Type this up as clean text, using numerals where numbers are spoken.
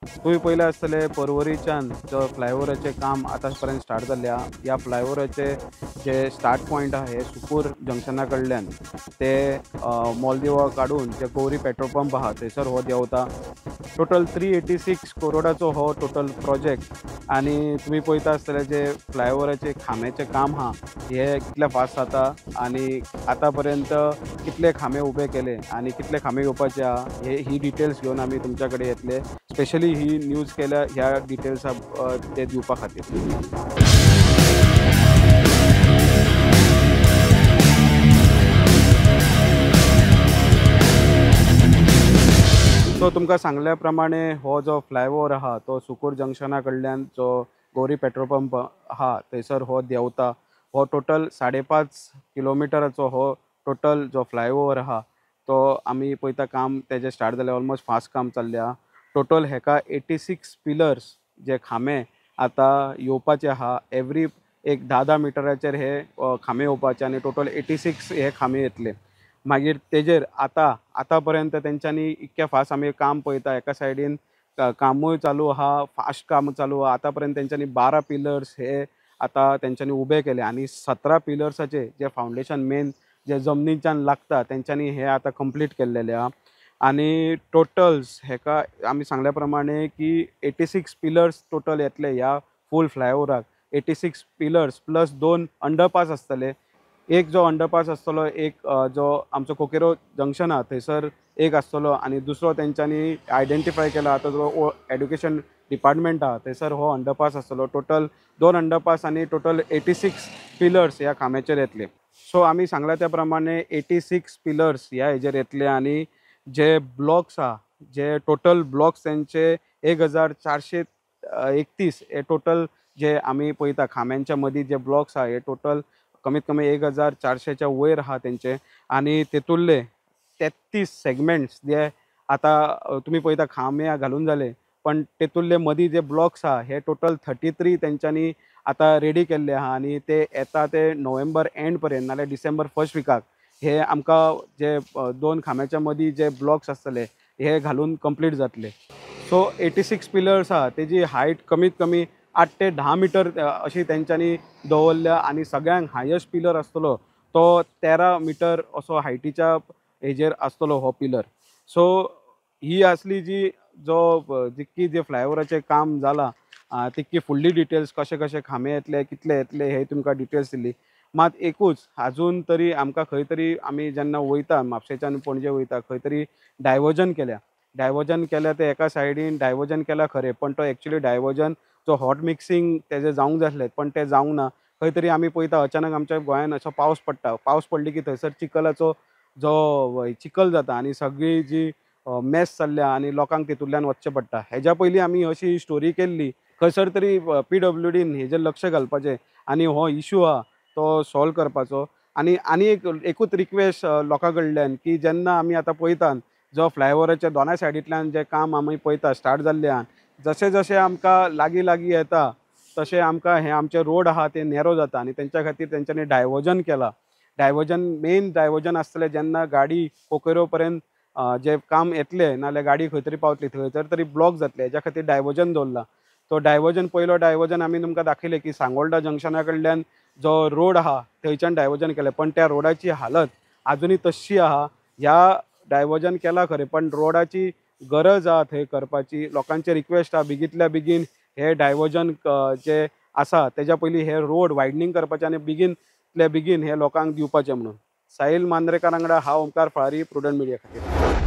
तुमी पयलें आसतलें पर्वरीच्यान जो फ्लायओवराचें काम आतां पर्यंत स्टार्ट जाल्लें आहा. ह्या फ्लायओवराचे जे स्टार्ट पॉयंट आहा हे सुकूर जंक्शना कडल्यान ते मोलदिवा काडून जे गौरी पेट्रोल पंप आहा थंयसर हो देंवता. टोटल 386 करोडाचो हो टोटल प्रोजेक्ट. आनी तुमी पळयता आसतले जे फ्लायओवराचे खांब्याचें काम आहा हे कितले फास्ट जाता आनी आतां पर्यंत कितले खांबे उबे केले आनी कितले खांबे येवपाचे आहा हे ही डिटेल्स घेवन आमी तुमच्या कडेन येतले. स्पेशली ही न्यूज केल्या ह्या डिटेल्सा ते दिवपा खातीर. सो तुमकां सांगल्या प्रमाणे हो जो फ्लायओवर आहा तो सुकूर जंक्शना कडल्यान जो गौरी पेट्रोल पंप आहा थंयसर हो देंवता. हो टोटल 5.5 किलोमिटराचो हो टोटल जो फ्लायओवर आहा तो आमी पळयता काम तेजें स्टार्ट जालें, ऑलमोस्ट फास्ट काम चल्लें आहा. टोटल हेका 86 पिलर्स जे खांबे आतां येवपाचे आहा. एवरी एक 10-10 मिटराचेर हे खांबे येवपाचे आनी टोटल 86 हे खांबे येतले. मागीर तेजेर आतां आतां पर्यंत तेंच्यांनी इतकें फास्ट आमी काम पळयता, एका सायडीन कामूय चालू आहा, फास्ट काम चालू आहा. आतां पर्यंत तेंच्यांनी 12 पिलर्स हे आतां तेंच्यांनी उबे केले आनी 17 पिलर्साचे जे फावंडेशन मेन जे जमनीच्यान लागता तेंच्यांनी हे आतां कंप्लीट केल्लेले आहा. आनी टोटल्स हेका आमी सांगल्या प्रमाणे की 86 पिलर्स टोटल येतले ह्या फूल फ्लायओवराक. 86 पिलर्स प्लस 2 अंडरपास आसतले. एक जो अंडरपास आसतलो एक जो आमचो कोकेरो जंक्शन आहा थंयसर एक आसतलो आनी दुसरो तेंच्यांनी आयडेंटिफाय केला आतां जो एड्युकेशन डिपार्टमेंट आहा थंयसर हो अंडरपास आसतलो. टोटल 2 अंडरपास आनी टोटल 86 पिलर्स ह्या खांब्याचेर येतले. सो आमी सांगला त्या प्रमाणे 86 पिलर्स ह्या हेजेर येतले आनी जे ब्लॉक्स आहा जे टोटल ब्लॉक्स तेंचे 1431 हे टोटल जे आमी पळयता खांब्यांच्या मदीं जे ब्लॉक्स आहा हे टोटल कमीत कमी 1400च्या वयर आहा तेंचे. आनी तेतुल्ले 33 सेगमेंट्स जे आतां तुमी पळयता खांबे घालून जाले पण तेतुल्ले मदीं जे ब्लॉक्स आहा हे टोटल 33 तेंच्यांनी आतां रेडी केल्ले आहा आनी ते येता ते नोव्हेंबर एंड पर्यंत नाल्यार डिसेंबर फर्स्ट विकाक हे आमकां जे 2 खांब्याच्या मदीं जे ब्लॉक्स आसतले हे घालून कंप्लीट जातले. सो 86 पिलर्स आहा तेजी हायट कमीत कमी 8 ते 10 मिटर अशी तेंच्यांनी दवरल्या आनी सगळ्यांक हायस्ट पिलर आसतलो तो 13 मिटर असो हायटीच्या हेजेर आसतलो हो पिलर. सो ही आसली जी जो जितकी जे फ्लायओवराचें काम जालां तितकी फुडली डिटेल्स कशे कशे खांबे येतले कितले येतले हे तुमकां डिटेल्स दिली. मात एकूच आजून तरी आमकां खंय तरी आमी जेन्ना वयता म्हापशेच्यान पणजे वयता खंय तरी डायवर्जन केल्या. डायवर्जन केल्या ते एका सायडीन डायवर्जन केला खरें पण तो एक्चुअली डायवर्जन जो हॉट मिक्सिंग तेजें जावंक जाय आसलें पण तें जावंक ना. खंय तरी आमी पळयता अचानक आमच्या गोंयान असो पावस पडटा, पावस पडली की थंयसर चिखलाचो जो चिखल जाता आनी सगळी जी मेस चल्ल्या आनी लोकांक तितूंतल्यान वचचें पडटा. हेज्या पयलीं आमी अशी स्टोरी केल्ली खंयसर तरी PWDन हेजेर लक्ष घालपाचें आनी हो इशू आहा तो सॉल्व करपाचो. आनी आनी एक एकूच रिक्वेस्ट लोकां कडल्यान की जेन्ना आमी आतां पळयतात जो फ्लायओवराच्या दोनाय सायडींतल्यान जें काम आमी पळयता स्टार्ट जाल्लें आहा जशें जशें आमकां लागीं लागीं येता तशें आमकां हें आमचें रोड आहा ते नॅरो जाता आनी तेंच्या खातीर तेंच्यांनी डायवर्जन केलां. डायवर्जन मेन डायवर्जन आसतलें जेन्ना गाडी कोकेरो पर्यंत जे काम येतलें नाल्यार गाडी खंय तरी पावतली थंयसर तरी ब्लॉक जातले हेज्या खातीर डायवर्जन दवरलां. तो डायवर्जन पयलो डायवर्जन आमी तुमकां दाखयलें की सांगोल्डा जंक्शना कडल्यान जो रोड आहा थंयच्यान डायवर्जन केलें पण त्या रोडाची हालत आजुनूय तश्शी आहा. ह्या डायवर्जन केलां खरें पण रोडाची गरज आहा थंय करपाची. लोकांचे रिक्वेस्ट आहा बेगींतल्या बेगीन हे डायवर्जन जे आसा तेज्या पयलीं हे रोड वायडनींग करपाचें आनी बेगींतल्या बेगीन हे लोकांक दिवपाचें म्हणून. साहिल मांद्रेकार वांगडा हांव ओमकार फळारी, प्रुडंट मिडिया खातीर.